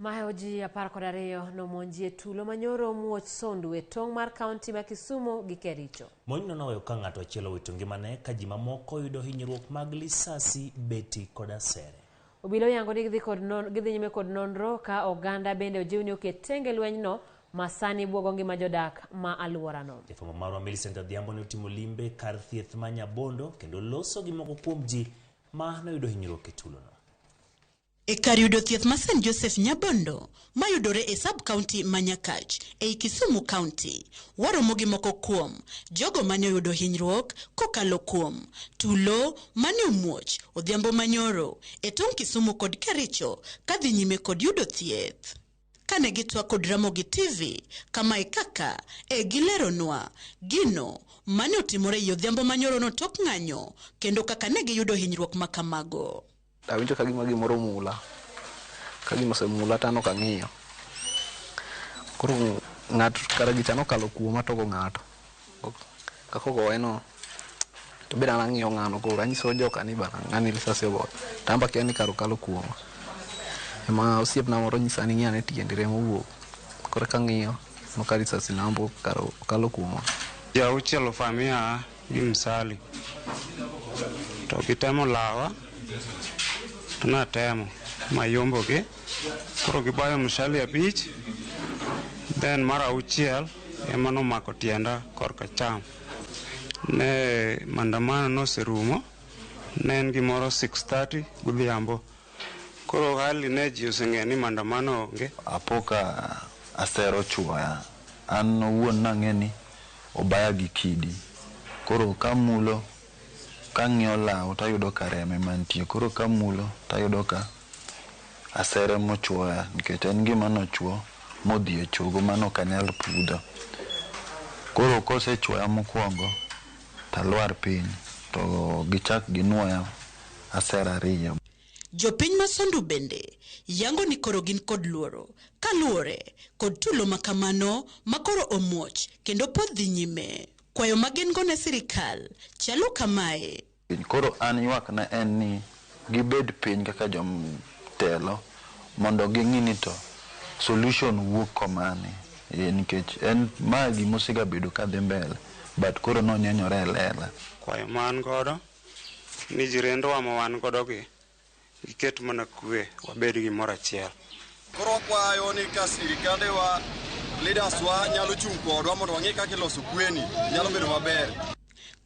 Mahewo ji 12 nomonji e tulo manyoro muoch Sondu e tong' mar kaunti ma Kisumu gi Kericho. Monjno noweyo ka ng'ato achiel owito ngimane ka ji mamoko oyudo hinyruok mag lisasi, beti kod asere. Obila oyango ni gidhi nyime kod nonro ka oganda bende ojiw ni oket tenge lwenyno ma sani buogo ngima jodak ma alworano. Jafwambo marwa Millicent Adhiambo ne otimo limbe kar thieth ma Nyabondo kendo loso gi moko kuom ji ma noyudo hinyruok e tulono. E kar yudo thieth ma St. Joseph Nyabondo, mayudore e sub-county ma Nyakach, ei Kisumu County, waromo gi moko kuom jogo mane oyudo hinyruok kokalo kuom tulo mane omuoch odhiambo manyoro e tong' Kisumu kod Kericho kadhi nyime kod yudo thieth. Kane gitwak kod Ramogi TV, kamae kaka e gileronwa gino mane otimore ei odhiambo manyorono tok ng'anyo kendo kaka ne giyudo hinyruok makamago. Awinjo ka gima gimoro mula. Ka gima osemula to an ok ang'iyo. Koro ng'at kara gicha nokalo kuoma to ogo ng'ato. Kaka ogoye no to be an ang'iyo ng'ano koro anyiso joka ni bana ng'ani risasi ogoyo. To an be akia ni kara okalo kuoma. Ema osiepna moro nyisa ni ng'i ane tiendi remo wuok. Koro eka ang'iyo aneno ka risasi nambo kara okalo kuoma. Ji auchiel ofamia gi msali to gitemo lawa to natemo mayombogi koro gibayo mshali abich then mar auchiel ema nomako tienda korka cham. Ne maandamano noserumo ne en gimoro 6:30 godhiambo koro hali ne ji oseng'eyo ni maandamano onge. Apo ka asero chuoya, an owuon nang'e ni obaya gi kidi. Koro kamulo, kang'iyo law tayudo ka remo ema nitie. Koro kamulo tayudo ka asere mochuoya nikech en gima nochuo modhi e chogo mano ok anyal pudho. Koro kosechuoya mokwongo talwar piny to gichak ginuoya asere ariyo. Jopiny ma Sondu bende yango ni koro gin kod luoro kaluwore kod tulo makamano makoro omuoch kendo pod dhi nyime. Kwayo ma gin go ne sirikal chalo kamae. Koro an ywakna en ni gibed piny kaka jotelo mondo ging'i ni to solution wuok komane. Nikech en ma gima osegabedo kadhi mbele but koro nonyenyore e lela. Kwayo ma an godo ni jirendwa ma wan godo gi giket mana kwe wabed gimoro achiel. Koro wakwayo ni ka sirikandewa, leaders wa nyalo chung' kodwa mondo wang'e kaka iloso kweni, nyalo bedo maber.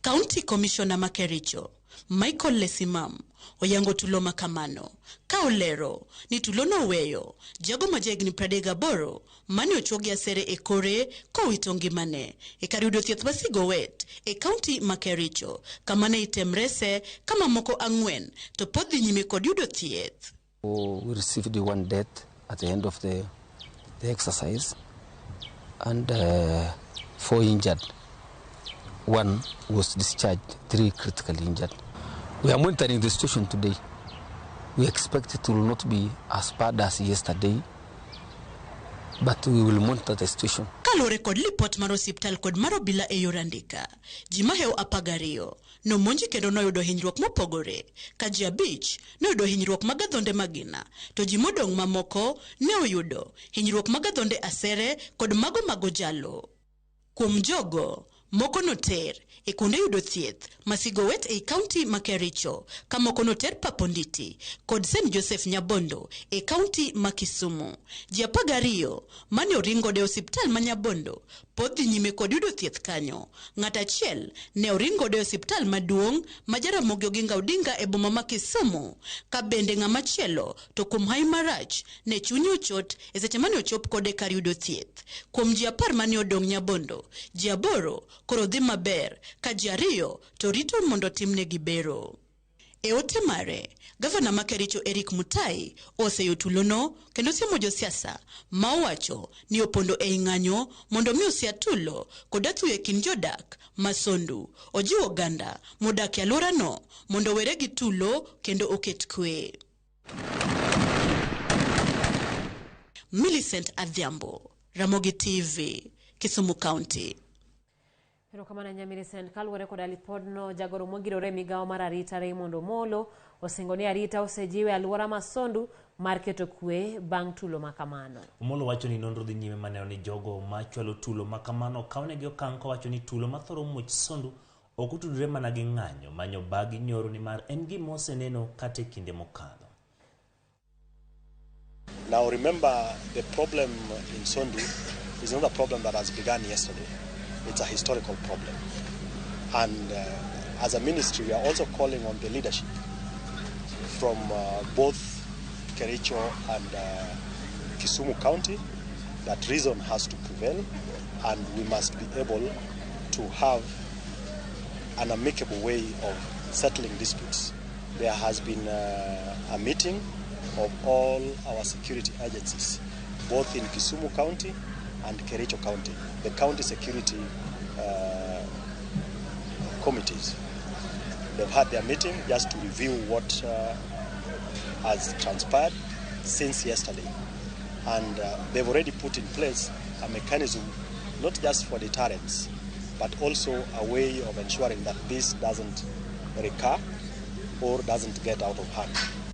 County Commissioner ma Kericho, Michael Lesimam, oyango tulo makamano ka olero ni tulo noweyo jago ma jahigni 38 mane ochuo gi asere e kore kowito ngimane e kar yudo thieth ma Sigowet e kaunti ma Kericho kama ne item rese ka mamoko ang'wen to pod dhi nyime kod yudo thieth. We received one death at the end of the exercise and 4 injured. 1 was discharged, 3 critically injured. We are monitoring the situation today. We expect it will not be as bad as yesterday, but we will monitor the situation. Kaluwore kod lipot mar osiptal kod mar obila e yor andika, ji mahewo 12 nomonji kendo noyudo hinyruok mopogore, ka ji 5 noyudo hinyruok mag adhonde magina, to ji modong' mamoko ne oyudo hinyruok mag adhonde asere kod mago mag ojalo. Kuom jogo, moko noter e kuonde yudo thieth ma Sigowet ei kaunti ma Kericho, ka moko noter Paponditi kod St. Joseph Nyabondo e kaunti ma Kisumu. Ji 12 mane oring godo e osiptal ma Nyabondo pod dhi nyime kod yudo thieth kanyo. Ng'at achiel ne oring godo e osiptal maduong' ma Jaramogi Oginga Odinga e boma ma Kisumu, ka bende ng'ama chielo to kuom hawi marach ne chunye ochot e seche mane ochop kode kar yudo thieth. Kuom ji 10 mane odong' Nyabondo, ji 8 koro dhi maber, ka ji 2 to rito mondo timnegi bero. E ote mare, gavana ma Kericho Eric Mutai oseyo tulono kendo siemo josiasa ma owacho ni opondo ei ng'anyo mondo mi osia tulo kod athuyo e kind jodak ma Sondu. Ojiwo oganda modak e alworano mondo owere gi tulo kendo oket kwe. Millicent Adhiambo, Ramogi TV, Kisumu County. Erokamano ahinya Millicent. Kaluwore koda lipodno, jagoro mogirore e migawo mar arita Raymond Omolo osingo ni arita osejiw e alwora ma Sondu mar keto kwe bang' tulo ma kamano. Omolo wacho ni nonro dhi nyime maneno ni jogo machwalo tulo ma kamano okawnegi okang' kowacho ni tulo mathoro muoch Sondu ok otudore mana gi ng'anyo manyo bagi nyoro nimar en gima oseneno kata e kinde mokadho. Now remember, the problem in Sondu is not a problem that has begun yesterday. It's a historical problem. And as a ministry, we are also calling on the leadership from both Kericho and Kisumu County that reason has to prevail and we must be able to have an amicable way of settling disputes. There has been a meeting of all our security agencies, both in Kisumu County and Kericho County, the county security committees. They've had their meeting just to review what has transpired since yesterday. And they've already put in place a mechanism not just for deterrence, but also a way of ensuring that this doesn't recur or doesn't get out of hand.